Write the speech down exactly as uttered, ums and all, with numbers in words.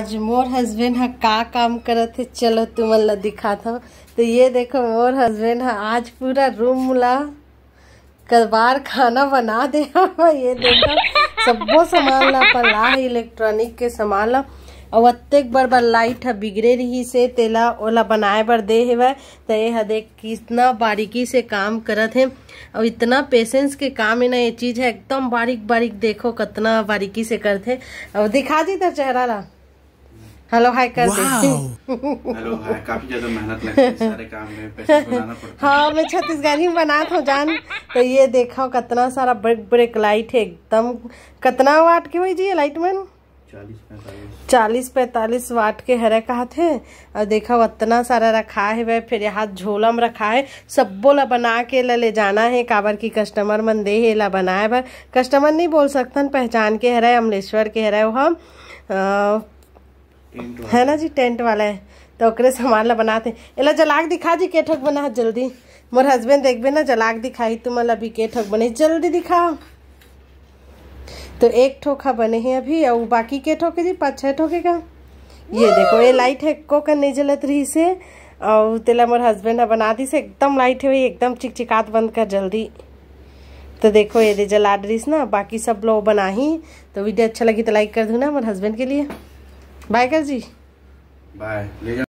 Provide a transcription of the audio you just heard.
आज मोर हस्बैंड ह का काम करत हे, चलो तुमन ला दिखात हव। तो ये देखो, मोर हस्बैंड ह आज पूरा रूम ला कबाड़ खाना बना दे हवय। ये देखो, सब्बो सामान ला अपन ला हे, इलेक्ट्रॉनिक के सामान ला। अउ अतेक बड़ बड़ लाइट ह बिगड़े रिहिस हे, तेला ओला बनाए बर दे हेवय। त ये ह देख, कितना बारीकी से काम करत हे, अउ इतना पेशेंस के काम हे ना। ये चीज ह एकदम बारीक बारीक, देखो कतना बारीकी से करथे। अउ दिखा दी तेर चेहरा ला। हेलो हाय कर दे। Hello hi. काफी ज्यादा मेहनत लगती है सारे काम में, पैसे बनाना पड़ता है। हाँ, मैं छत्तीसगढ़ी में बनात हूँ जान। तो ये देखो, कितना सारा ब्रेक ब्रेक लाइट है एकदम। कितना वाट के होई जी ये लाइट मन? चालीस पैंतालीस। चालीस पैंतालीस वाट के हरे कहत हे। अउ देखो, इतना सारा रखा हेवय। फिर यहाँ झोला में रखा है, सब्बो ला बना के ला ले जाना है, काबर की कस्टमर मन दे हे ला बनाए बर। कस्टमर नहीं बोल सकथन, पहचान के हरे, अमलेश्वर के हरे, वो हम अ, टेंट वाला। है ना जी, टेंट वाला है, तो ओकरे सामान ला बनाते। एला जला के दिखा जी, के ठोक बना है जल्दी। मोर हस्बैंड देखबे ना, जला के दिखाई तुमन ला भी के ठोक बने, जल्दी दिखाओ। तो एक ठोक हा बने हे अभी, अउ बाकी के ठोक हे जी, पाँच छः ठोक हे का। ये देखो, ये लाइट है, एको कन नहीं जलत रहिस हे, अउ तेला मोर हस्बैंड हा बना दिस, एकदम लाइट है वही, एकदम चिकचिकात, बंद कर जल्दी। तो देखो, ये दे जला डरिस ना, बाकी सब लोग बनाही। तो वीडियो अच्छा लगी तो लाइक कर दू ना मोर हस्बैंड के लिए। बाय कर जी। बाय। ले जा।